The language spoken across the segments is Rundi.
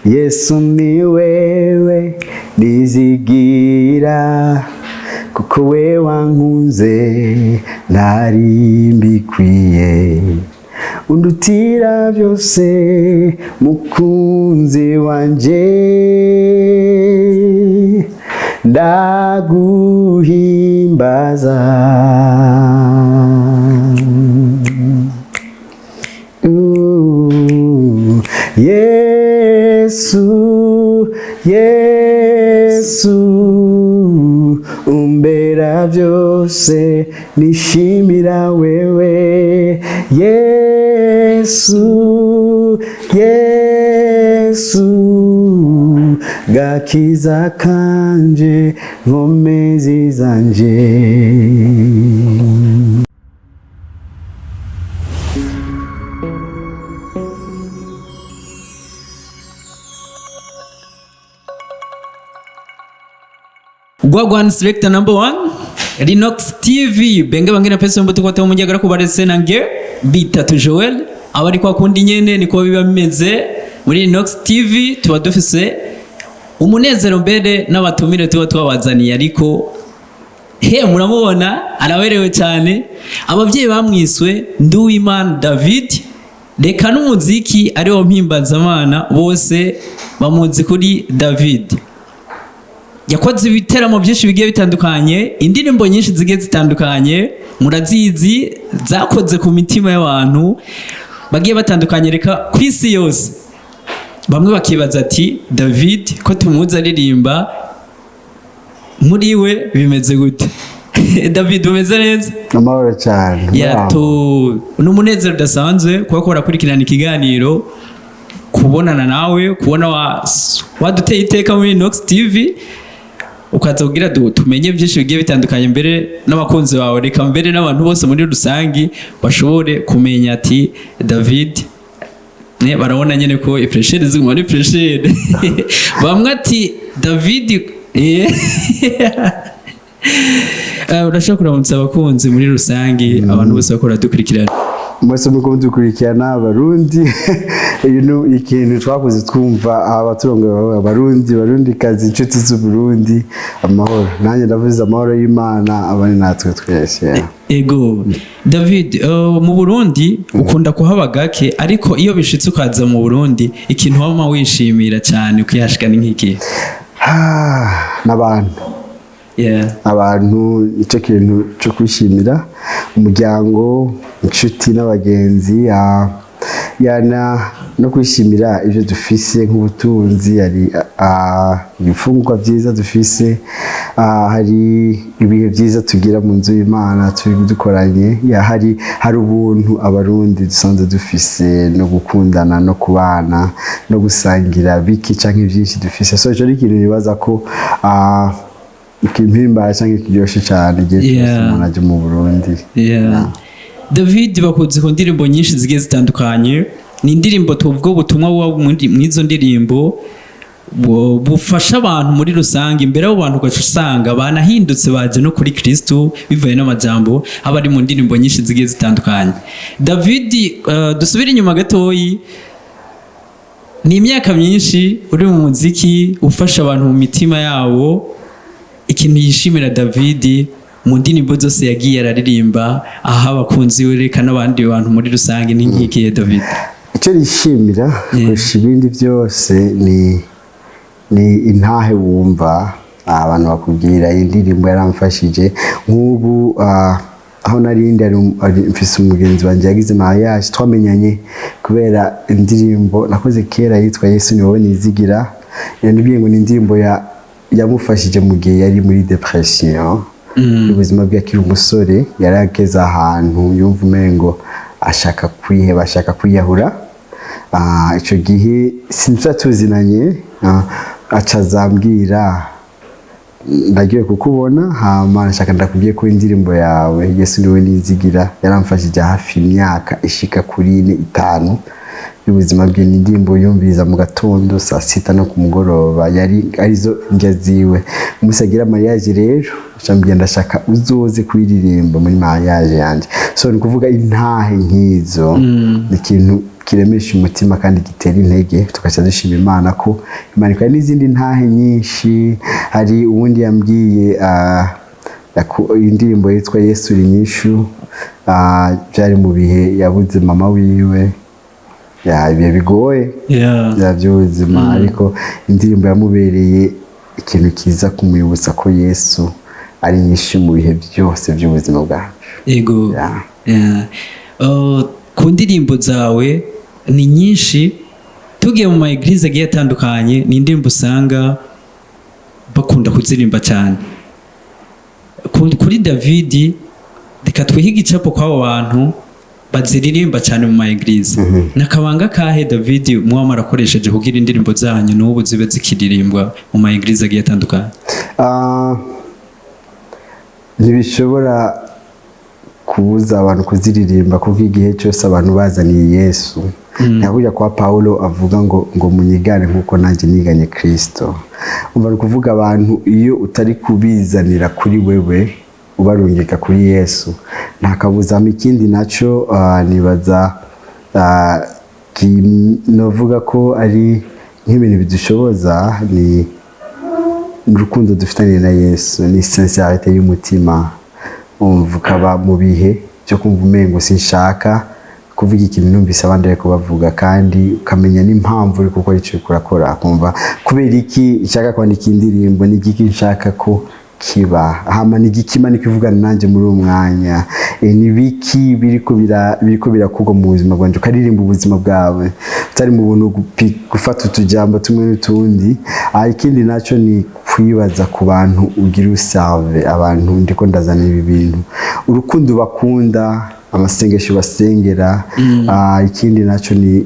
Yesu ni wewe nizigira, kuko we wankunze ntari mbikwiye, undutira byose mukunzi wanje, ndaguhimbaza. Ooh, Yesu, Yesu, umbera byose nishimira wewe. Yesu, Yesu, gakiza kanje, nkomezi zanje. Gwagwan selector number one, Rinox TV, benge bangena pesa mbuto kwa tamu njagara kubarese nange bitatu Joel abari kwa kundi nyene niko biba bimeze muri Rinox TV. Tuba dufise umunezero mbere n'abatumire tuba twabazaniye, ariko he muramubona araberewe cyane. Abavyeyi bamwiswe Nduwimana David, reka n'umuziki ariwo mpimbazamana bose bamuzi kuri David. Yakoze ibiteramo byinshi bigiye bitandukanye, indirimbo nyinshi zigiye zitandukanye, murazizi, zakoze ku mitima y'abantu bagiye batandukanye, reka ku isi yose. Bamwe bakibaza ati David ko tumuzi aririmba, muri we bimeze gute? David, umeze neza? Amahoro cyane. Yato ni umunezero udasanzwe kuba ko urakurikirana ikiganiro, kubonana nawe, kubona waduteye iteka muri Inox TV, ukaza kugira tumenye byinshi bigiye bitandukanye mbere n'abakunzi bawe, reka mbere n'abantu bose muri rusangi bashobore kumenya ati David ne, barabona nyene ko ifreshere ziguma ari freshere. Bamwe ati David eh. Urashobora kuramutsa abakunzi muri rusangi, abantu bose bakora dukurikirana. Mwese muriko mudukurikirana Abarundi, ibintu ikintu twakuze twumva abaturongo bavuga, Abarundi, Barundikazi, inshuti z'Uburundi, amahoro. Nanjye ndavuze amahoro y'Imana abane natwe twese. Ego David, mu Burundi ukunda kuhaba gake, ariko iyo bishitse ukaza mu Burundi, ikintu wama wishimira cyane ukihashika ni nk'iki? Ah, n'abantu. Abantu nicyo kintu cyo kwishimira, umuryango, inshuti n'abagenzi, yana no kwishimira ibyo dufise nk'ubutunzi. Hari ibifungurwa byiza dufise, hari ibihe byiza tugira mu nzu y'Imana turi dukoranye, ya, hari ubuntu Abarundi dusanzwe dufise, no gukundana no kubana no gusangira biki canke byinshi dufise. So ico ni ikintu nibaza ko ikimpimbara canke kiryoshe cane igihe cyose umuntu aje mu Burundi. David bakunze ku ndirimbo nyinshi zigiye zitandukanye. Ni indirimbo tuvuga ubutumwa buba mw'izo ndirimbo bufasha abantu muri rusange. Imbere y'abo bantu ugaca usanga banahindutse baje no kuri Kristo bivuye n'amajambo aba ari mu ndirimbo nyinshi zigiye zitandukanye. David, dusubire inyuma gatoyi. Ni imyaka myinshi uri mu muziki ufasha abantu mu mitima yabo. Ikintu yishimira David mu ndirimbo zose yagiye araririmba aha abakunzi we, reka n'abandi bantu muri rusange, ni nk'ikihe, David? Icyo nishimira kurusha ibindi byose ni intahe wumva abantu bakubwira iyi ndirimbo yaramfashije. Nk'ubu aho narindi mfise umugenzi wanjye yagize mariage, twamenyanye kubera indirimbo nakoze kera yitwa Yesu ni wowe nizigira. Iyo ndirimbo ni indirimbo yamufashije mu gihe yari muri depression ubuzima bwe akiri umusore. Yari ageze ahantu yumva umengo ashaka kwiheba, ashaka kwiyahura. Ico gihe sinzi tuzinanye, aca azambwira ndagiye kukubona, hama nshaka ndakubwiye ko indirimbo yawe Yesu niwe nizigira yaramfashije hafi imyaka ishika kuri ine itanu y'ubuzima bwe. Ni indirimbo yumviriza mu gatondo, saa sita no ku mugoroba, yari arizo ndya ziwe. Umunsi agira mariage rero acambwira ndashaka uzoze kuyiririmba muri mariage yanjye. So ni kuvuga intahe nk'izo ni ikintu kiremesha umutima kandi gitera intege, tugaca dushima Imana ko Imana ikora n'izindi ntahe nyinshi. Hari uwundi yambwiye indirimbo yitwa "Yesu uri inyishu", byari mu bihe yabuze mama wiwe, ya ibihe bigoye bya by'ubuzima, ariko indirimbo yamubereye ikintu kiza kumwibutsa ko Yesu ari nyinshi mu bihe byose by'ubuzima bwacu. Yeah. Yeah. Ku ndirimbo zawe ni nyinshi, tugiye mu ma église agiye atandukanye, ni indirimbo usanga bakunda kuzirimba cyane. Kuri David, reka twihe igicapo kw'abo bantu baziririmba cyane mu ma église. Nakabanga kahe David muba mwarakoresheje kugira indirimbo zanyu n'ubu zibe zikiririmbwa mu ma église agiye atandukanye? Ntibishobora kubuza abantu kuziririmba, kuko igihe cyose abantu bazaniye Yesu, nka kwa Paulo avuga ngo "Munyigane nk'uko nanjye niganye Kristo". Umva, ni ukuvuga abantu iyo utari kubizanira kuri wewe, ubarungika kuri Yesu, nta kabuzamo. Ikindi nacyo, nibaza novuga ko ari nk'ibintu bidushoboza ni urukundo dufitanye na Yesu, ni sincérité y'umutima. Umva, ukaba mu bihe byo kumva umengo sinshaka kuvuga ikintu numvise abandi ariko bavuga, kandi ukamenya n'impamvu uri gukora icyo uriko urakora. Kumva kubera iki nshaka kwandika indirimbo, ni igiki nshaka ko kiba, hama ni igiki Imana ikivugana nanjye muri uwo mwanya, ni biki biriko birakorwa mu buzima bwanjye. Ukaririmba ubuzima bwawe utari mu buntu gufata utujambo tumwe n'utundi. Ikindi nacyo ni kwibaza ku bantu ugira usave, abantu ndiko ndazana ibi bintu, urukundo bakunda, amasengesho basengera. Ikindi nacyo ni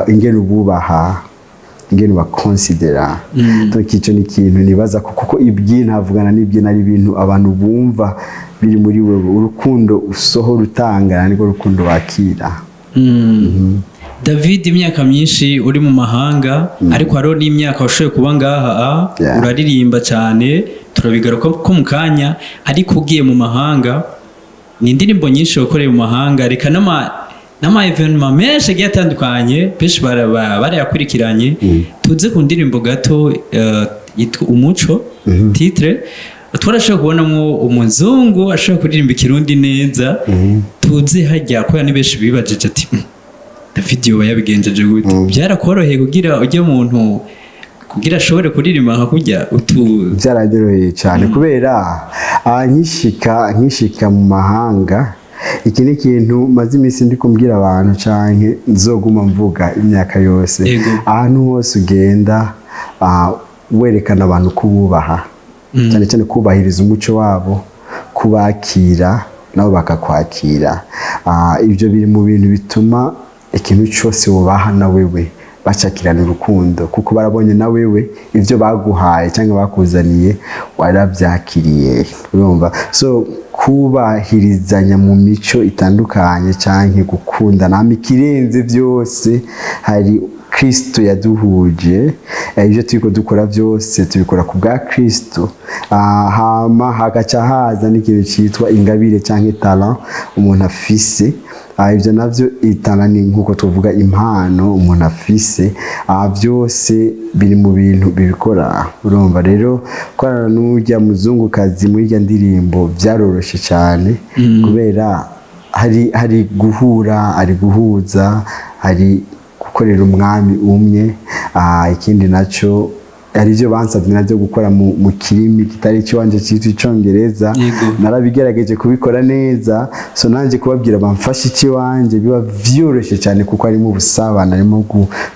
ingene ububaha, ingene ubakonsidera. Donc icyo ni ikintu nibaza ko, kuko ibyina havugana n'ibyina ari ibintu abantu bumva biri muri wewe. Urukundo usohora utanga nirwo rukundo wakira. David, imyaka myinshi uri mu mahanga, ariko hariho n'imyaka washoboye kuba ngaha, uraririmba cyane, turabigaruka ko mu kanya. Ariko ugiye mu mahanga, ni indirimbo nyinshi wakoreye mu mahanga, reka n'ama événement menshi agiye atandukanye, benshi barayakurikiranye. Tuze ku ndirimbo gato yitwa "Umuco", titre twarashobora kubonamo umuzungu ashobora kuririmba ikirundi neza. Tuze hajya kubera ni benshi bibajije ati: "David yoba yabigenjeje gute?" Byarakoroheye kugira ujye muntu kugira ashobore kuririmba nka kurya utu? Byaranyoroheye cyane kubera nkishika mu mahanga, iki ni ikintu maze iminsi ndi kumbwira abantu canke nzoguma mvuga imyaka yose. Ahantu hose ugenda, werekana abantu ko bubaha, cyane cyane kubahiriza umuco wabo, kubakira nabo bakakwakira. Ibyo biri mu bintu bituma ikintu cyose wubaha na wewe bacakirana urukundo, kuko barabonye na wewe ibyo baguhaye cyangwa bakuzaniye warabyakiriye. Urumva, so kubahirizanya mu mico itandukanye cyangwa gukundana, hama ikirenze byose hari Kristo yaduhuje. Ibyo turiko dukora byose tubikora ku bwa Kristo. Hama hagaca haza n'ikintu cyitwa ingabire cyangwa talent umuntu afise. Ibyo navyo itana ni nkuko tuvuga impano umuntu afise. Byose biri mu bintu bibikora. Urumva rero, korana n'urya muzungukazi muri irya ndirimbo byaroroshe cyane, kubera hari guhura, hari guhuza, hari gukorera umwami umwe. Ikindi nacyo, hari ibyo bansabye nabyo gukora mu kirimi kitari ikiwanje cyitwa icyongereza. Narabigerageje kubikora neza, so nanjye kubabwira bamfashe ikiwanje biba byoroshye cyane, kuko harimo ubusabane, harimo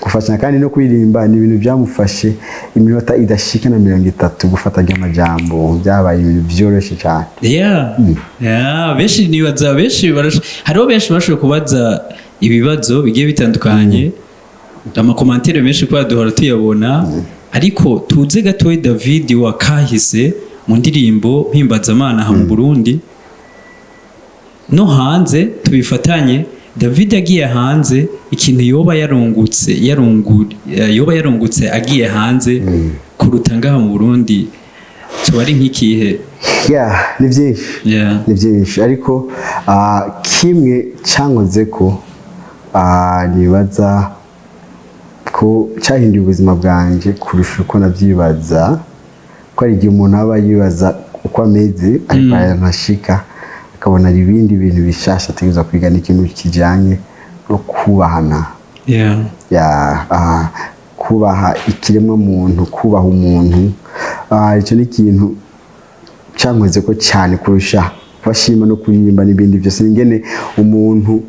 gufashanya. Kandi no kuririmba ni ibintu byamufashe iminota idashika na 30 gufata ry'amajambo, byabaye ibintu byoroshye cyane. Yeah, benshi nibaza, benshi hariho benshi bashoboye kubaza ibibazo bigiye bitandukanye, ama commentaires menshi kubera duhora tuyabona. Ariko tuze gatoya David wa kahise mu ndirimbo mpimbazamana aha mu Burundi no hanze tubifatanye. David agiye hanze, ikintu yoba yarungutse yoba yarungutse agiye hanze kuruta ngaha mu Burundi tuba ari nk'ikihe? Yeah, ni byinshi. Ni byinshi, ariko kimwe cyankoze ko nibaza ko cyahinduye ubuzima bwanjye kurusha uko nabyibaza, ko hari igihe umuntu aba yibaza uko ameze, ariko ntashika akabona hari ibindi bintu bishasha ategerezwa kwiga. Ni ikintu kijyanye no kubahana, ya kubaha ikiremwa muntu, kubaha umuntu. Icyo ni ikintu cyankoze ko cyane kurusha bashima no kuririmba n'ibindi byose. Ingene umuntu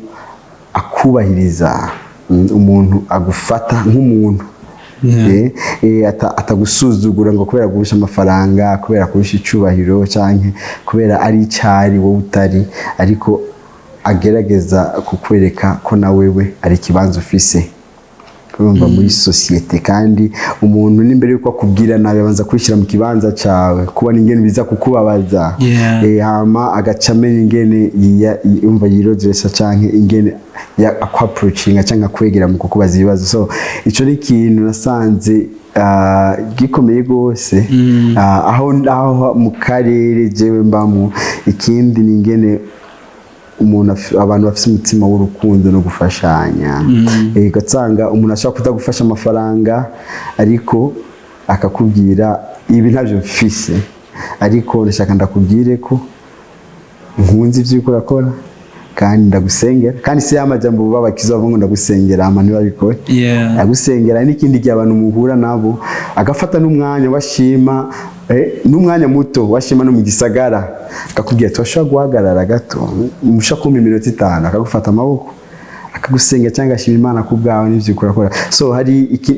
akubahiriza, umuntu agufata nk'umuntu, atagusuzugura ngo kubera kurusha amafaranga, kubera kurusha icubahiro, canke kubera ari icari wowe utari, ariko agerageza kukwereka ko na wewe ari ikibanza ufise, urumva, muri sosiyete. Kandi umuntu n'imbere yuko akubwira nabi abanza kwishyira mu kibanza cawe, kubona ingene biza kukubabaza. Hama agaca amenya ingene yumva yirodresa canke ingene akwapproachinga canke akwegera mu kukubaza ibibazo. So ico ni ikintu nasanze gikomeye rwose aho mu karere jewe mbamo. Ikindi ni ingene umuntu abantu bafite umutima w'urukundo no gufashanya. Ugasanga umuntu ashobora kutagufasha amafaranga, ariko akakubwira: "Ibi ntabyo mfise, ariko ndashaka ndakubwire ko nkunze ibyo uriko urakora kandi ndagusengera." Kandi si y'amajambo babakiza bavuga ngo "ndagusengera", hama ntibabikore. Agusengera. N'ikindi gihe abantu muhura nabo agafata n'umwanya washima, n'umwanya muto washima no mu gisagara, akakubwira ati: "Washobora guhagarara gato, mushobora kumpa iminota 5?" Akagufata amaboko akagusenga cyangwa agashima Imana ku bwawe n'ibyo urakora. So hari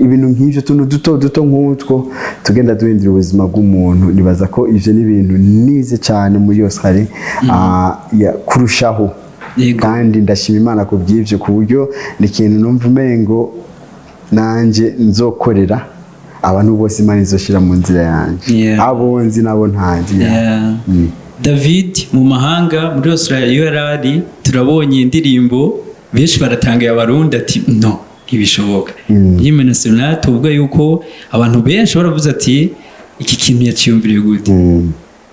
ibintu nk'ibyo, tuntu duto duto nk'utwo tugenda duhindura ubuzima bw'umuntu. Nibaza ko ivyo ni ibintu nize cyane muri Australie kurushaho. Kandi ndashima Imana ku bw'ibyo, ku buryo ni ikintu numva umengo nanjye nzokorera abantu bose Imana izoshira mu nzira yanjye, abo nzi nabo ntanzi. Yeah. David mu mahanga, muri Australia iyo yari ari, turabonye indirimbo, benshi baratangaye, Abarundi ati: "No, ntibishoboka." Hymne national, tuvuga yuko abantu benshi baravuze ati: "Iki kintu yaciyumviriye gute?"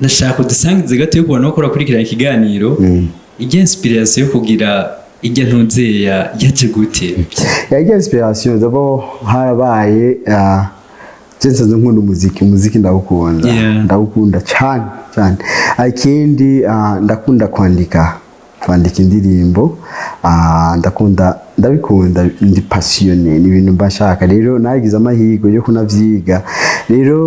Nashaka udusangize gato yo kubona ko urakurikirana ikiganiro, ijya inspiration yo kugira ijya ntuzeya yaje gute? Yagiye inspiration, d'abord harabaye, je nsanzwe nkunda umuziki, umuziki ndawukunda. Ndawukunda cyane cyane. Ikindi, ndakunda kwandika indirimbo. Ndakunda, ndabikunda, ndi passionné, ni ibintu mba nshaka. Rero nagize amahirwe yo kunavyiga. Rero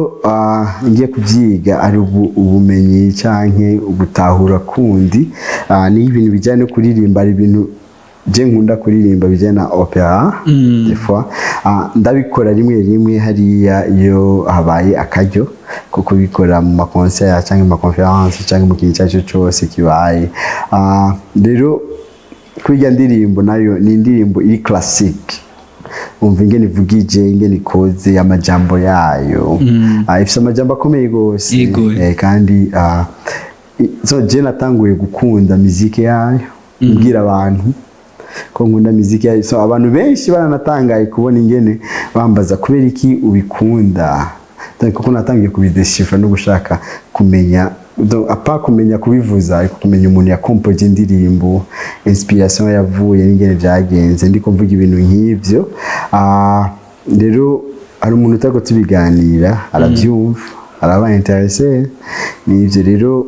ngiye kubyiga ari ubumenyi canke ugutahura kundi, ni ibintu bijyanye no kuririmba. Ari ibintu je nkunda kuririmba bijyanye na opera. Des fois ndabikora rimwe rimwe hariya iyo habaye akaryo ko kubikora mu ma concert cyangwa mu ma conférence cyangwa mu kintu icyo ari cyo cyose kibaye. Rero kuri irya ndirimbo nayo ni indirimbo iri classique, umva ingene ivugije, ingene ikoze, amajambo yayo. Ifise amajambo akomeye gose. Kandi so je natanguye gukunda muzike yayo, mbwira abantu ko nkunda muziki yayo. So abantu benshi baranatangaye kubona ingene bambaza kubera iki ubikunda. Donc, kuko natangiye kubideshifra no gushaka kumenya, donc, apa kumenya kubivuza, ariko kumenya umuntu yakompoje indirimbo, inspiration yavuye n'ingene byagenze, ndiko mvuga ibintu nk'ivyo. Rero hari umuntu utariko tubiganira arabyumva, araba intéressé n'ivyo. Rero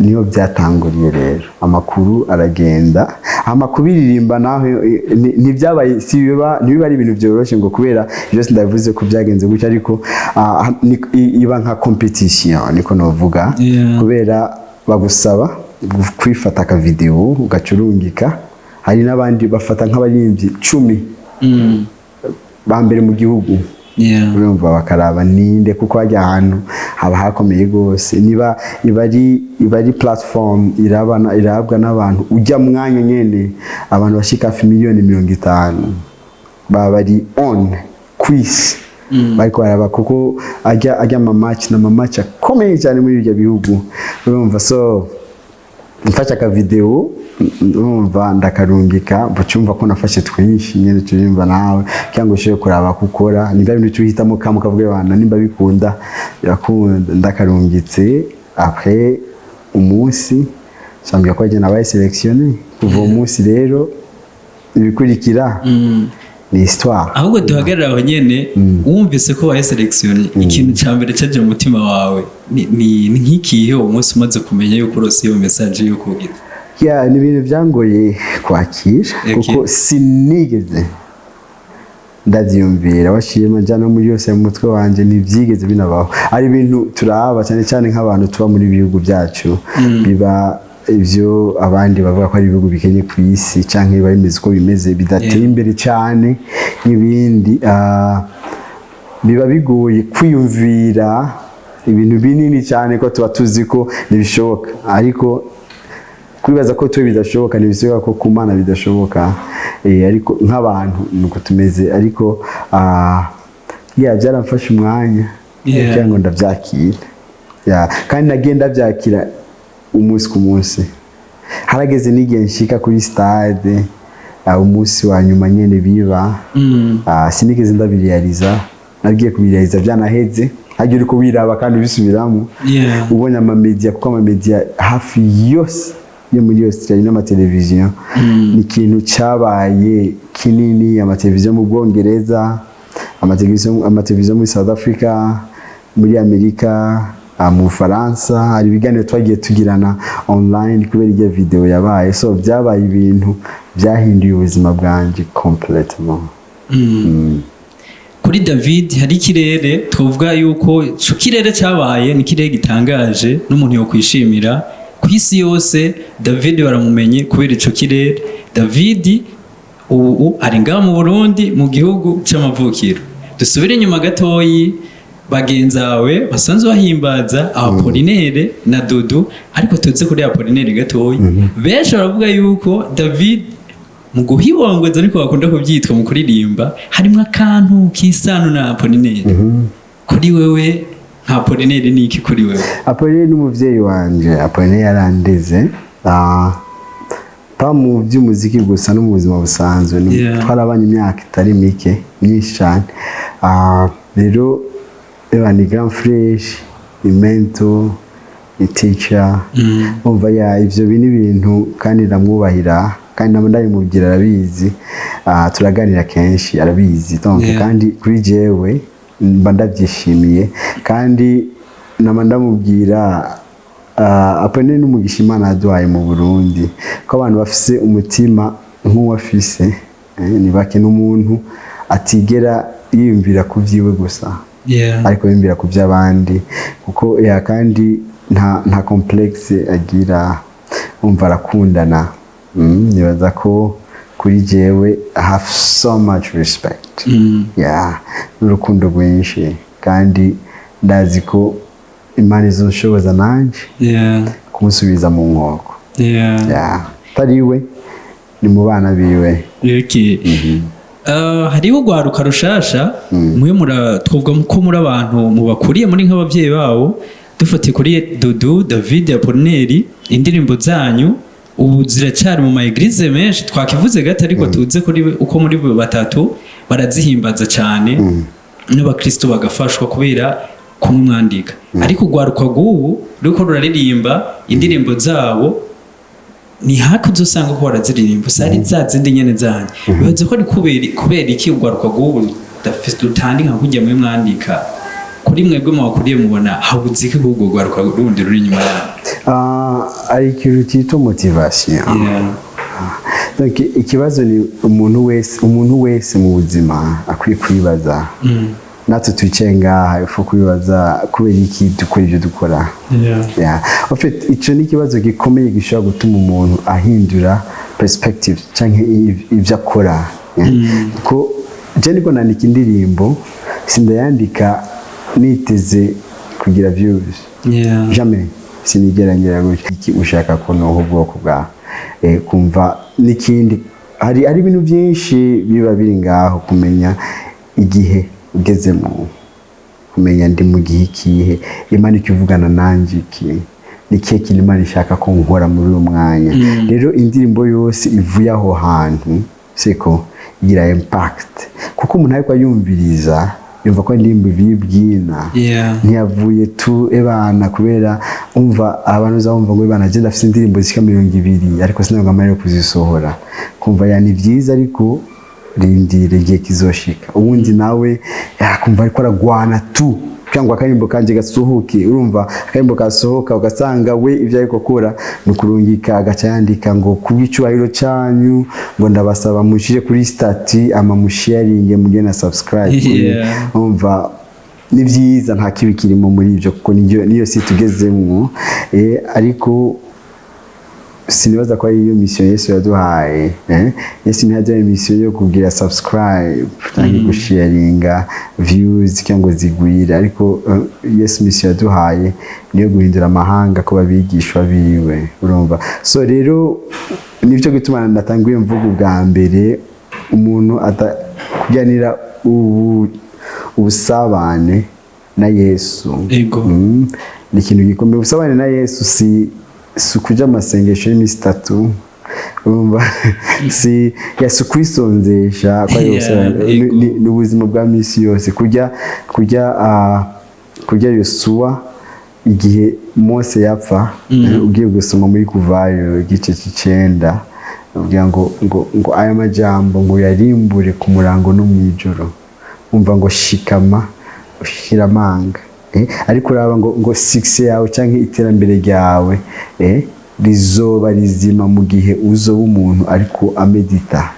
niho byatanguriye. Rero amakuru aragenda, amakuru iririmba naho ntibyabaye, si biba, ntibiba ari ibintu byoroshye ngo kubera byose ndabivuze ko byagenze gutya, ariko iba nka competition, niko novuga. Kubera bagusaba kwifata aka video ugacurungika, hari n'abandi bafata nk'abaririmbyi 10 ba mbere mu gihugu. Urumva, bakaraba ninde, kuko hajya ahantu haba hakomeye rwose. Niba iba ari platform irabwa n'abantu ujya mwanya nyene, abantu bashika hafi miliyoni 50 baba bari on kwisi bariko baraba, kuko ajya ama match na match akomeye cyane muri ibyo bihugu, urumva. So mfashe aka video, urumva, ndakarungika, bucumva ko nafashe twinshi nyene, turirimba nawe cyangwa ushobore kuraba kukora nimba ibintu uhitamo kamwe ukavuga bana nimba bikunda birakunda. Ndakarungitse, après umunsi sambwira ko nabaye sélectionné. Kuva uwo munsi rero Ibikurikira ni histoire. Ahubwo duhagarare aho nyene. Wumvise ko wabaye sélectionné, ikintu ca mbere caje mu mutima wawe ni nk'ikihe uwo munsi umaze kumenya yuko urose iyo message yuko ugize? Yeah, ni ibintu byangoye kwakira, kuko sinigeze ndabyiyumvira, washima njya no muri yose mu mutwe wanje ntibyigeze binabaho. Ari ibintu turaba cyane cyane nk'abantu tuba muri bihugu byacu, biba ibyo abandi bavuga ko ari ibihugu bikenye ku isi, cyangwa biba bimeze uko bimeze, bidateye imbere cyane nk'ibindi. Biba bigoye kwiyumvira ibintu binini cyane, ko tuba tuzi ko ntibishoboka. Ariko kwibaza ko twe bidashoboka ntibishoboka ko ku Mana bidashoboka. Ariko nk'abantu nuko tumeze. Ariko yeah, byaramfashe umwanya kugira ngo ndabyakira. Yeah, kandi nagiye ndabyakira umunsi ku munsi. Harageze n'igihe nshika kuri stade, umunsi wa nyuma nyene biba. Sinigeze ndabiriyariza, nagiye kubiriyariza byanaheze. Hajya uri kubiraba kandi ubisubiramo, ubonye amamedia, kuko amamedia hafi yose yo muri Australia n'amateleviziyo, ni ikintu cyabaye kinini. Amateleviziyo mu Bwongereza, amateleviziyo muri South Africa, muri Amerika, mu Bufaransa, hari ibiganiro twagiye tugirana online kubera iryo video yabaye. So byabaye ibintu byahinduye ubuzima bwanjye complètement. Kuri David hari ikirere, twavuga yuko ico kirere cyabaye ni ikirere gitangaje n'umuntu yokwishimira ku isi yose. David baramumenye kubera ico kirere. David ubu ari ngaha mu Burundi, mu gihugu c'amavukiro. Dusubire inyuma gatoyi, bagenzawe basanzwe bahimbaza Apolinere na Dudu, ariko tuze kuri Apolinere gatoyi. Benshi baravuga yuko David mu guhibongoza, ariko bakunda kubyitwa mu kuririmba, harimo akantu k'isano na Apolinere. Kuri wewe nka Apolinere ni iki kuri wewe? Apolinere ni umuvyeyi wanje. Apolinere yarandeze, pa mu by'umuziki gusa, no mu buzima busanzwe. Twarabanye imyaka itari mike, myinshi cyane. Rero eba ni grand frère, ni mentor, ni teacher. Umva ya ivyo ni ibintu kandi ndamwubahira, kandi nabo ndabimubwira, arabizi. Turaganira kenshi, arabizi. Donc kandi kuri jewe mba ndabyishimiye, kandi nama ndamubwira, Apolinere n'umugisha Imana yaduhaye mu Burundi, ko abantu bafise umutima nk'uwafise ni bake, n'umuntu atigera yiyumvira ku vyiwe gusa, ariko yiyumvira ku by'abandi, kuko ya kandi nta complexe agira, umva arakundana. Nibaza ko kuri jewe I have so much respect, yeah, n'urukundo rwinshi, kandi ndazi ko Imana izonshoboza nanje kumusubiza mu nkoko. Yeah. Atari we, ni mu bana biwe. Okay. Hariho urwaruka rushasha mwe mura, twavuga ko muri abantu mubakuriye, muri nk'ababyeyi babo. Dufatiye kuri Dudu, David, Apolineri, indirimbo zanyu ubu ziracyari mu ma église menshi. Twakivuze gato, ariko tuze kuri uko muri bo batatu barazihimbaza cyane, n'abakristo bagafashwa kubera kumwe mwandika. Ariko urwaruka rw'ubu ruriko ruraririmba indirimbo zabo, ni hake uzosanga ko baraziririmba, usanga za zindi nyene zanyu. Bibaze ko ari kubera iki urwaruka rw'ubu rutandika nka kurya mwe mwandika? Kuri mwebwe mubakuriye, mubona habuze iki kuri urwo rwaruka rundi ruri inyuma yanyu? Hari ikintu cyitwa motivation. Donc ikibazo ni umuntu wese mu buzima akwiye kwibaza. Natwe twicaye ngaha ifu kwibaza kubera iki dukora ibyo dukora. Yeah. En fait, ico ni ikibazo gikomeye gishobora gutuma umuntu ahindura perspective canke ivyo akora. Yeah. Ko je niko nandika indirimbo, sindayandika niteze kugira views. Jamais, sinigera ngira gutya. Iki ushaka ko noha ubwoko bwa kumva n'ikindi, hari ibintu byinshi biba biri ngaho, kumenya igihe ugezemo, kumenya ndi mu gihe ikihe, Imana ikivugana nanjye iki, ni ikihe kintu Imana ishaka ko nkora muri uyu mwanya. Rero indirimbo yose ivuye aho hantu siko igira impact, kuko umuntu ariko ayumviriza yumva ko indirimbo ivuye ibyina, ntiyavuye tu ebana kubera Umva, abantu uzabumva ngo bana agenda afite indirimbo zishika 20, ariko sinabwo amahirwe yo kuzisohora. Kumva ya ni byiza, ariko rindira igihe kizoshika. Ubundi nawe yakumva ariko aragwana tu kugira ngo akarimbo kanje gasohoke. Urumva, akarimbo kasohoka, ugasanga we ibyo ariko akora ni ukurungika, agaca yandika ngo kubw'icyubahiro cyanyu, ngo ndabasaba mushire kuri statut, ama musharinge, mugire na subscribe. Umva, ni byiza, nta kibi kirimo muri ibyo, kuko niyo si tugezemo, ariko sinibaza ko ari iyo mission Yesu yaduhaye. Yesu ntiyaduhaye mission yo kugira subscribe cyangwa gusharinga, views cyangwa zigwira, ariko Yesu mission yaduhaye niyo guhindura amahanga ko babigishwa biwe. Urumva, so rero nibyo gituma natanguye mvuga ubwa mbere umuntu kuganira ubusabane na Yesu. Ni ikintu gikomeye. Ubusabane na Yesu si ukuja amasengesho y'iminsi 3, urumva, si ya si ukwisonzesha ko ari ubusabane. Ni ubuzima bwa minsi yose. Kurya Yosuwa igihe Mose yapfa, ugiye gusoma muri Kuvayo igice c'icenda, ugira ngo aya majambo ngo yarimbure ku murango no mw'ijoro. Umva, ngo shikama ushira amanga, ariko uraba ngo succès yawe cyangwa iterambere ryawe rizoba rizima mu gihe uzoba umuntu ariko amedita,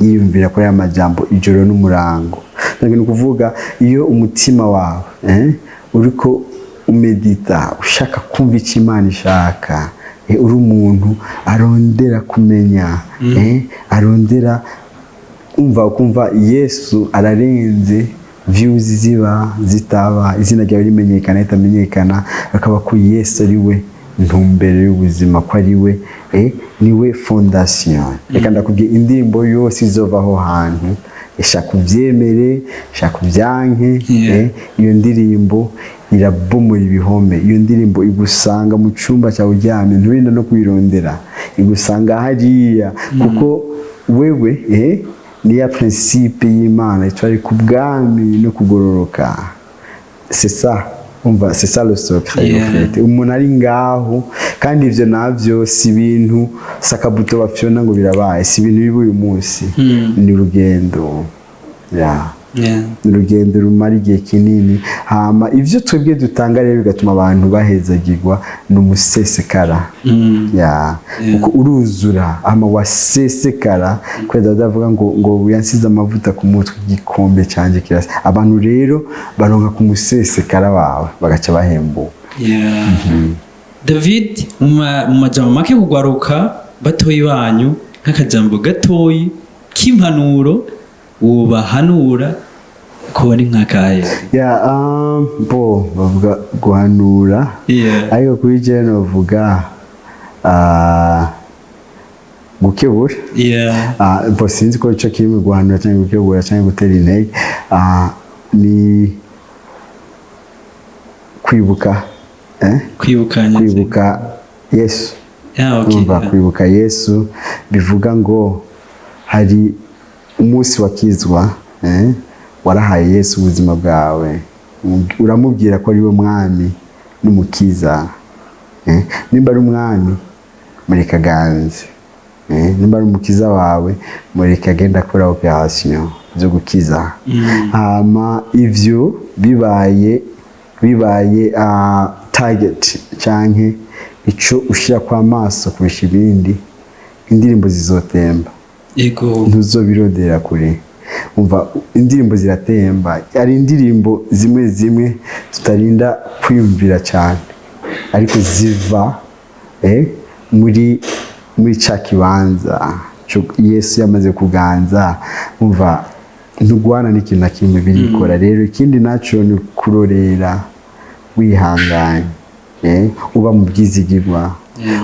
yiyumvira kuri aya majambo ijoro n'umurango. Donc ni ukuvuga iyo umutima wawe uriko umedita, ushaka kumva icyo Imana ishaka, uri umuntu arondera kumenya, arondera umva, ukumva Yesu ararenze views ziba zitaba, izina ryawe rimenyekana ritamenyekana, akaba ko Yesu ari we ntumbero y'ubuzima, ko ari we niwe fondation. Reka ndakubwira, indirimbo yose izova aho hantu, shaka ubyemere, shaka ubyanke, iyo ndirimbo irabomora ibihome. Iyo ndirimbo igusanga mu cyumba cyawe uryamye, nturinda no kuyirondera, igusanga hariya, kuko wewe niya principe y'Imana itwari ku bwami no kugororoka. C'est ça, umva, c'est ça le secret. En fait, umuntu ari ngaho, kandi ivyo navyo si ibintu sakabuto bafyona ngo birabaye, si ibintu biba uyu munsi, ni urugendo, yeah. Ni urugendo rumara igihe kinini. Hama ivyo twebwe dutanga rero bigatuma abantu bahezagirwa, ni umusesekara ya kuko uruzura, ama wasesekara, kubera Dawidi avuga ngo yansize amavuta ku mutwe, igikombe cyanjye kirasa. Abantu rero baronka ku musesekara wawe, bagaca bahembuka. Yeah. David, mu majambo make, kugwaruka batoyi banyu, nk'akajambo gatoyi k'impanuro wobahanura ko ari nk'akahe? Ya, bo bavuga guhanura, ariko kuri jewe novuga gukebura. Bo sinzi ko ico kiri mu guhanura cyangwa gukebura cyangwa gutera intege. Ni kwibuka, eh? Kwibukanya. Kwibuka Yesu. Urumva, kwibuka Yesu bivuga ngo hari umunsi wakizwa, warahaye Yesu ubuzima bwawe, uramubwira ko ari we mwami n'umukiza. Nimba ari umwami, mureka aganze. Nimba ari umukiza wawe, mureka agenda akora opération zo gukiza. Hama ivyo bibaye target canke ico ushira kwa maso kurusha ibindi, indirimbo zizotemba. Ntuzobirondera kure. Umva, indirimbo ziratemba. Hari indirimbo zimwe zimwe tutarinda kwiyumvira cyane, ariko ziva muri ca kibanza Yesu yamaze kuganza. Umva, ntugwana n'ikintu na kimwe, birikora. Rero ikindi naco ni kurorera wihanganye, uba mu bwizigirwa,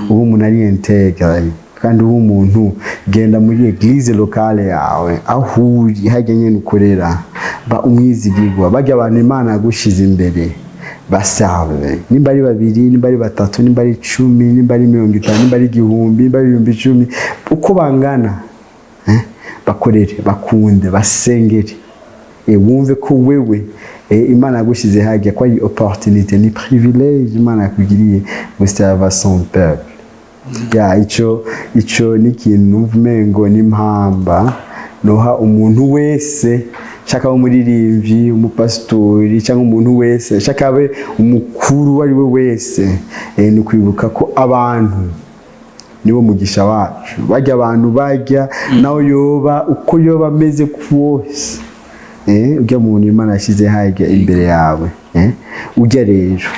uba umuntu ari intègre, kandi uba umuntu genda muri église locale yawe, aho uri hajya nyine ukorera, ba umwizigirwa. Bajya abantu Imana yagushize imbere, basave, nimba ari babiri, nimba ari batatu, nimba ari 10, nimba ari 50, nimba ari 1000, nimba ari 10,000, uko bangana, bakorere, bakunde, basengere, wumve ko wewe Imana yagushyize hajya ko ari opportunité, ni privilège Imana yakugiriye guserva son peuple. Ya, ico ni ikintu numva umengo n'impamba noha umuntu wese, shaka umuririmbyi, umupasitori, cyangwa umuntu wese, shaka abe umukuru uwo ari we wese, ni ukwibuka ko abantu niwo mugisha wacu. Bajya abantu bajya nawe yoba uko yoba ameze kose, ujya muntu Imana yashyize hajya imbere yawe, ujya rero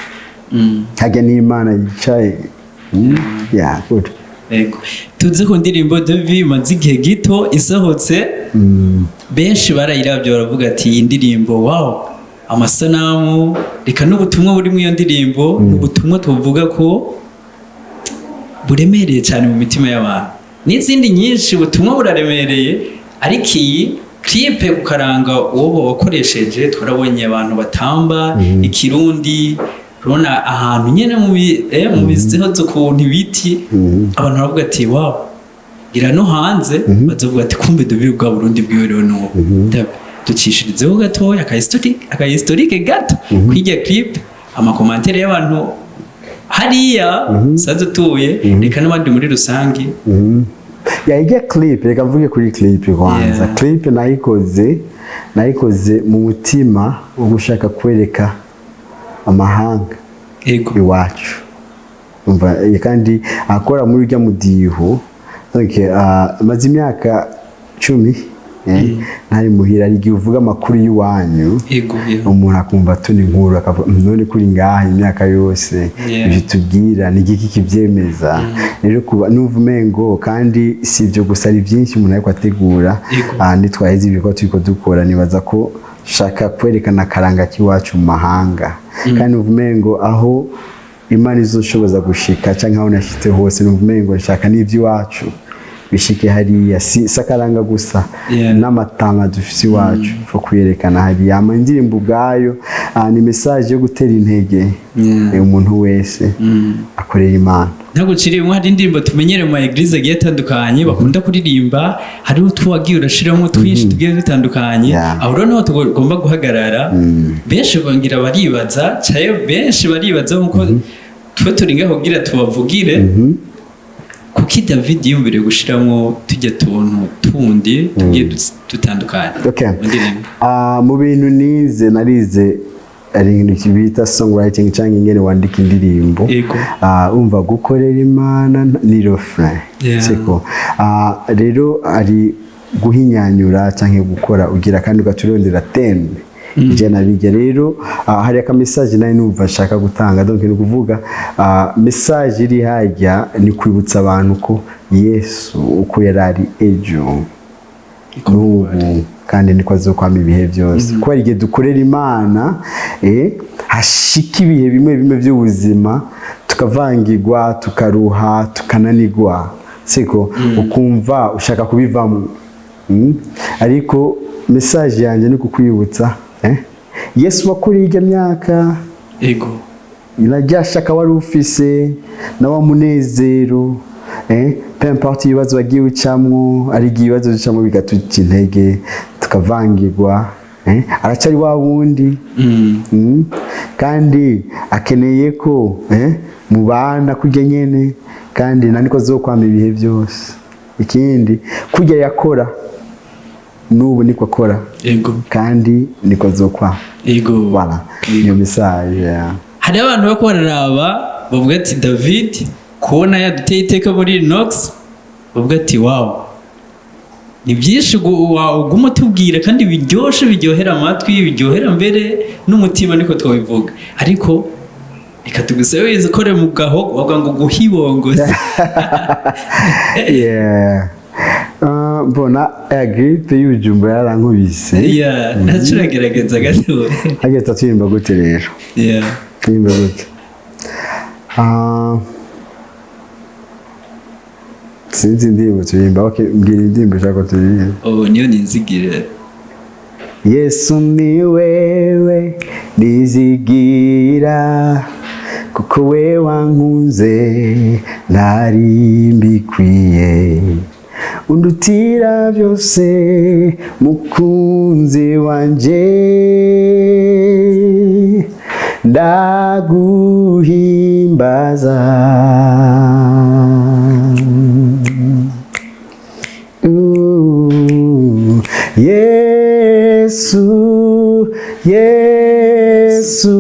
hajya n'Imana yicaye. Yeah, good. Yego. Tuzi ku ndirimbo Devi imaze igihe gito isohotse, benshi barayiravye baravuga ati: "Iyi ndirimbo, wow, amasanamu, reka n'ubutumwa buri muri iyo ndirimbo ni ubutumwa tuvuga ko buremereye cyane mu mitima y'abantu." N'izindi nyinshi ubutumwa buraremereye, ariko iyi clip ukaranga uwo wakoresheje, twarabonye abantu batamba ikirundi, urabona ahantu nyene mu misozi ukuntu ibiti, abantu baravuga ati: "Wow." Gira no hanze bazovuga ati: "Kumbe David bwa Burundi bwiwe rero nuwo." Ducishirizeho gatoya aka historique gato kw'irya clip, ama commentaires y'abantu hariya usanzwe utuye, reka n'abandi muri rusange. Ya, ijya clip, reka mvuge kuri clip kwanza. Clip nayikoze mu mutima wo gushaka kwereka amahanga iwacu. Umva, kandi akora muri urya mudiho. Donc maze imyaka 10 ntari muhira. Hari igihe uvuga amakuru y'iwanyu, ego yego umuntu akumva tuni inkuru, akavuga: "None kuri ngaha imyaka yose, ibyo tubwira ni igiki kibyemeza?" Rero kuba numva umengo, kandi si ibyo gusa, ari byinshi umuntu ariko ategura. Nitwaheze ibikorwa turiko dukora, nibaza ko shaka kwerekana akaranga k'iwacu mu mahanga. Kandi numva umengo aho Imana izoshoboza gushika canke aho nashitse hose, numva umengo nshaka n'ivy'iwacu bishike hariya. Si akaranga gusa, n'amatanga dufise iwacu fo kuyerekana hariya. Ama indirimbo ubwayo ni message yo gutera intege umuntu wese akorera Imana. Ntaguciriyemo, hari indirimbo tumenyereye mu ma église agiye atandukanye bakunda kuririmba, hariho utwo wagiye urashiramo twinshi tugiye dutandukanye. Aho rero niho tugomba guhagarara. Benshi bongira baribaza cayo, benshi baribaza nkuko twe turi ngaho kugira tubavugire: kuki David yiyumviriye gushiramo tujya tuntu tundi tugiye dutandukanye mu ndirimbo? Mu bintu nize, narize ari ikintu bita songwriting cyangwa ingene wandika indirimbo. Umva, gukorera Imana ni refrain, siko? Rero ari guhinyanyura cyangwa gukora ugira kandi ugaturondera thème ijana bijya. Rero hari aka message nari numva nshaka gutanga. Donc ni ukuvuga, message iri hajya ni kwibutsa abantu ko Yesu uko yari ari ejo, n'ubu, kandi niko azokwama ibihe byose. Kubera igihe dukorera Imana, hashika ibihe bimwe bimwe by'ubuzima tukavangirwa, tukaruha, tukananirwa, siko? Ukumva ushaka kubivamo. Ariko message yanjye ni kukwibutsa, Yesu wakuriye ijya myaka na rya shaka wari ufise na wa munezero, peu importe ibibazo wagiye ucamwo. Ari igihe ibibazo ducamwo bigatuca intege, tukavangirwa, aracari wa wundi. Kandi akeneye ko mubana kurya nyene, kandi na niko azokwama ibihe byose. Ikindi, kurya yakora n'ubu niko akora, kandi niko azokwama. Voilà, niyo message, yeah. Hari abantu bako bararaba bavuga ati: "David kubona yaduteye iteka muri Inox," bavuga ati: "Wow, ni byinshi uguma utubwira kandi biryoshe, biryohera amatwi, biryohera mbere n'umutima," niko twabivuga. Ariko reka tugusabe wizikore mu gahogo, bavuga ngo guhibongoza. Yeah. Mbona grippe y'ibijumba yarankubise. Yeah, ntacyo, uragerageza gato. Hageze turirimba gute rero? Turirimba gute? Sinzi indirimbo turirimba. Okay, mbwira indirimbo ushaka ko turirimba. Oh, niyo ninzigire. Yesu ni wewe nizigira, kuko we wankunze ntari mbikwiye, undutira byose, mukunzi wanje. Ndaguhimbaza. Ooh, Yesu, Yesu,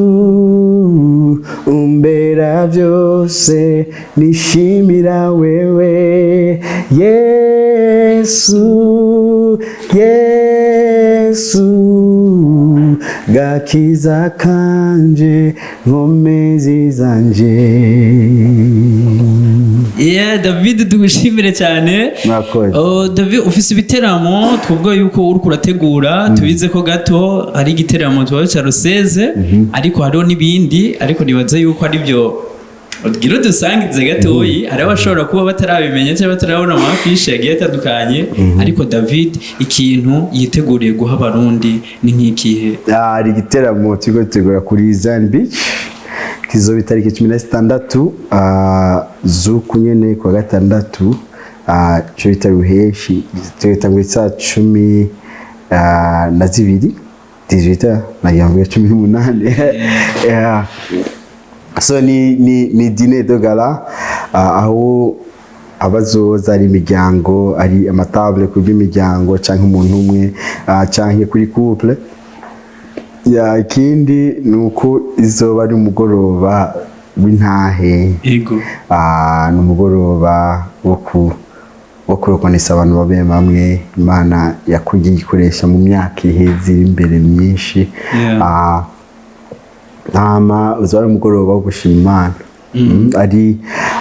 umbera byose, nishimira wewe. Yesu, Yesu, gakiza kanje, nkomezi zanje. Yeah, David, tugushimire cyane. Mwakoze. Oh, David, ufise ibiteramo twavuga yuko uriko urategura. Tubize ko gato hari igiteramo tuba cya Ruseze, ariko hariho n'ibindi, ariko nibaza yuko ari byo ugira udusangize gatoyi. Hari abashobora kuba batarabimenya cyangwa batarabona ama affiches yagiye atandukanye. Ariko David, ikintu yiteguriye guha Abarundi ni nk'ikihe? Hari igiteramo turiko dutegura kuri Zion Beach, kizoba itariki 16 z'uku nyene kwa gatandatu, ico bita ruheshi. Gitangura isaa 12, 18, nagira ngo 18. Yeah. So ni dîner de gala, aho abazoza ari imiryango, ari ama tables ku bw'imiryango canke umuntu umwe, canke kuri couple. Ya, ikindi ni uko izoba ari umugoroba w'intahe. Ni umugoroba wo kurokonesa abantu babe bamwe Imana yakugiye ikoresha mu myaka iheze iri imbere myinshi. Hama uzoba ari umugoroba wo gushima Imana.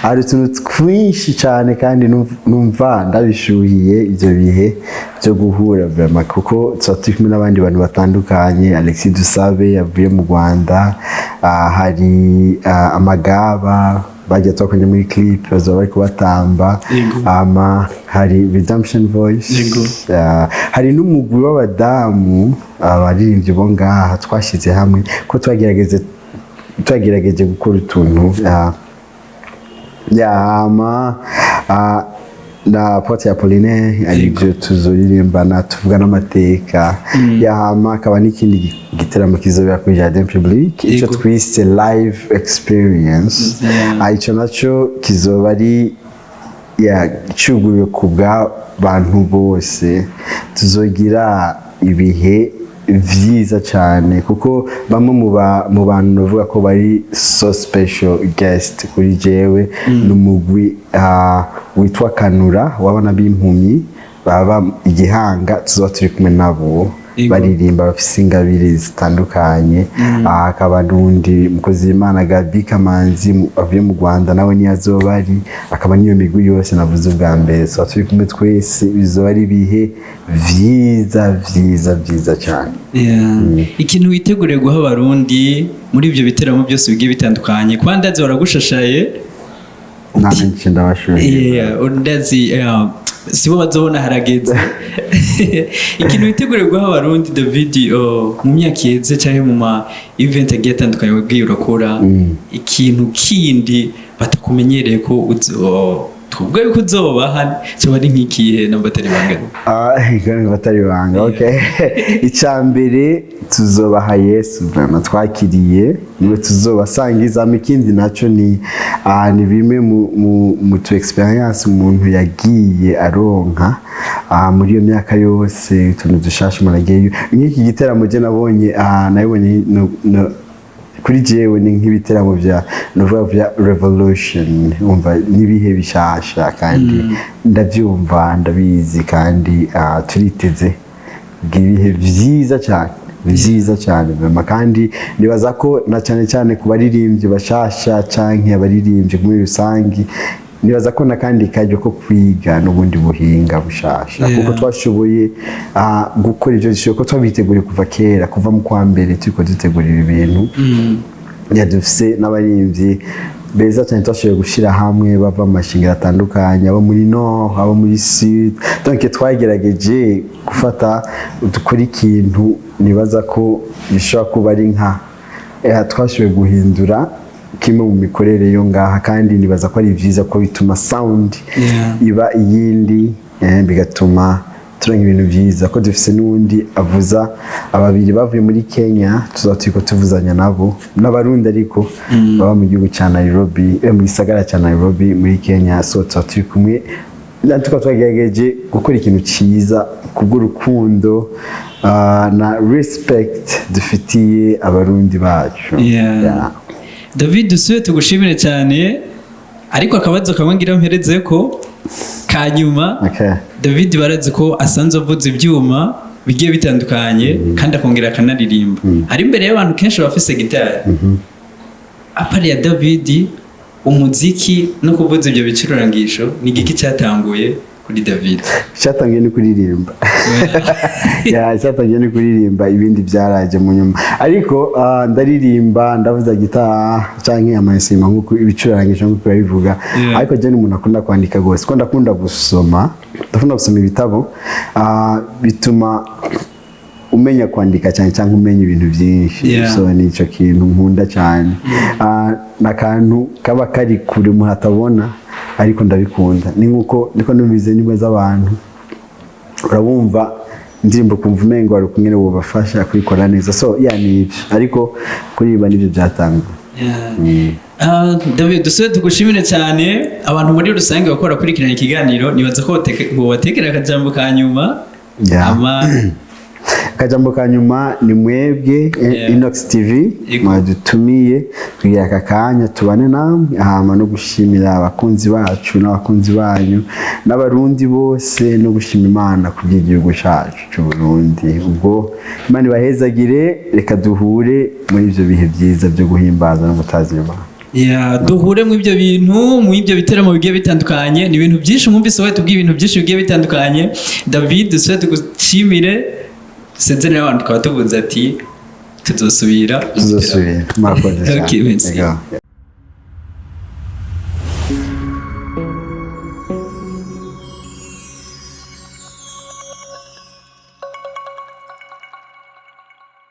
Ari utuntu twinshi cyane, kandi numva ndabishuhiye ibyo bihe byo guhura vraiment, kuko tuba turi kumwe n'abandi bantu batandukanye. Alexis Dusabe yavuye mu Rwanda, hari amagaba bagiye twakonye muri clip, bazaba bari kubatamba. Ama hari Redemption Voice. Hari n'umugwi w'abadamu, abaririmbyi bo ngaha twashyize hamwe, ko twagerageje gukora utuntu yama na Apôtre Apollinaire, aribyo tuzoririmbana, tuvuga n'amateka. Yahama akaba n'ikindi giteramo kizobera kuri Jardin Public, icyo twise live experience. Ico naco kizoba ari ya cyuguruye ku bw'abantu bose. Tuzogira ibihe vyiza cyane, kuko bamwe mu bantu bavuga ko bari so special guest kuri jewe ni umugwi witwa Kanura w'abana b'impumyi baba igihanga. Tuzoba turi kumwe nabo, baririmba, bafise ingabire zitandukanye. Hakaba n'undi mukozi w'Imana Gabi Kamanzi avuye mu Rwanda, nawe niyo azoba ari. Akaba n'iyo migwi yose navuze ubwa mbere, tuba turi kumwe twese. Bizoba ari ibihe vyiza vyiza vyiza cyane. Yeah. Ikintu witeguriye guha Abarundi muri ibyo biteramo byose bigiye bitandukanye, kuba ndazi waragushashaye. Nanje ndabashuhiye. Yeah, ndazi, yeah, sibo bazobona harageze. Ikintu witeguriye guha Abarundi, David, oh, mu myaka iheze cyangwa mu ma event agiye atandukanye wagiye urakora, ikintu kindi batakumenyereye ko oh, tuvuga yuko uzobaha, cyoba ari nk'ikihe, namba atari bangana? Ah, batari banga, okay. Icya mbere, tuzobaha Yesu vraiment twakiriye, niwe tuzobasangizamo. Ikindi nacyo ni bimwe mu tu experience umuntu yagiye aronka muri iyo myaka yose, utuntu dushasha umuntu agiye. Nk'iki giteramo je nabonye, nabibonye kuri jewe ni nk'ibiteramo bya, nuvuga, bya revolution. Umva, n'ibihe bishasha, kandi ndabyumva, ndabizi, kandi turiteze ibihe byiza cyane, byiza cyane vraiment. Kandi nibaza ko na cyane cyane ku baririmbyi bashasha canke abaririmbyi muri rusangi, nibaza ko n'akandi karyo ko kwiga n'ubundi buhinga bushasha, kuko twashoboye gukora ibyo dushoboye, ko twabiteguriye kuva kera, kuva mu kwa mbere turiko dutegura ibi bintu. Ya, dufise n'abaririmbyi beza cyane twashoboye gushyira hamwe, bava mu mashingiro atandukanye, abo muri nord, abo muri sud. Donc twagerageje gufata dukora ikintu nibaza ko bishobora kuba ari nka twashoboye guhindura kimwe mu mikorere yo ngaha, kandi nibaza ko ari byiza, ko bituma sound iba iyindi, bigatuma Turonka ibintu byiza ko dufise n'uwundi avuza, ababiri bavuye muri Kenya, tuzaba turiko tuvuzanya nabo n'Abarundi, ariko baba mu gihugu ca Nairobi, mu gisagara ca Nairobi muri Kenya. So tuba turi kumwe na tukaba twagerageje gukora ikintu cyiza kubw'urukundo na respect dufitiye Abarundi bacu. Yeah. David, dusuye tugushimire cyane, ariko akabazo kamwe ngira mpereze ko kanyuma. Okay. David barazi ko asanzwe avuza ibyuma bigiye bitandukanye kandi akongera akanaririmba ari imbere y'abantu kenshi bafise gitari. À part ya David, umuziki no kuvuza ibyo bicurangisho, ni igiki cyatanguye kuri David? Cyatangiye ni kuririmba. Yeah, cyatangiye ni kuririmba, ibindi byaraje mu nyuma. Ariko ndaririmba, ndavuza gitara canke amayesima nk'uko ibicurangisho nk'uko babivuga. Ariko je ni umuntu akunda kwandika gose, ko ndakunda gusoma, ndakunda gusoma ibitabo. Bituma umenya kwandika cyane cyangwa umenya ibintu byinshi. So ni icyo kintu nkunda cyane. Ni akantu kaba kari kure umuntu atabona, ariko ndabikunda. Ni nkuko niko numvise indirimbo z'abantu, urabumva indirimbo kumva umengo wari kumwe wobafasha kuyikora neza. So yeah, ni ibyo, ariko kuririmba nibyo byatangwa. David, dusubire tugushimire cyane. Abantu muri rusange bakora kurikirana ikiganiro, nibaza ko bobatekera akajambo ka nyuma. Ama Akajambo ka nyuma ni mwebwe, Inox TV, mwadutumiye kugira aka kanya tubane namwe, hama no gushimira abakunzi bacu n'abakunzi banyu n'Abarundi bose, no gushima Imana kubw'igihugu cyacu cy'u Burundi. Ubwo Imana ibahezagire. Reka duhure muri ibyo bihe byiza byo guhimbaza no gutazira Imana. Yeah, duhure mu ibyo bintu, mu ibyo biteramo bigiye bitandukanye. Ni ibintu byinshi mwumvise, wowe tubwiye ibintu byinshi bigiye bitandukanye. David, dusubire tugushimire, dusezerere abantu, tukaba tuvuze ati tuzosubira. Tuzosubira, murakoze cyane. Okay, merci. Yego.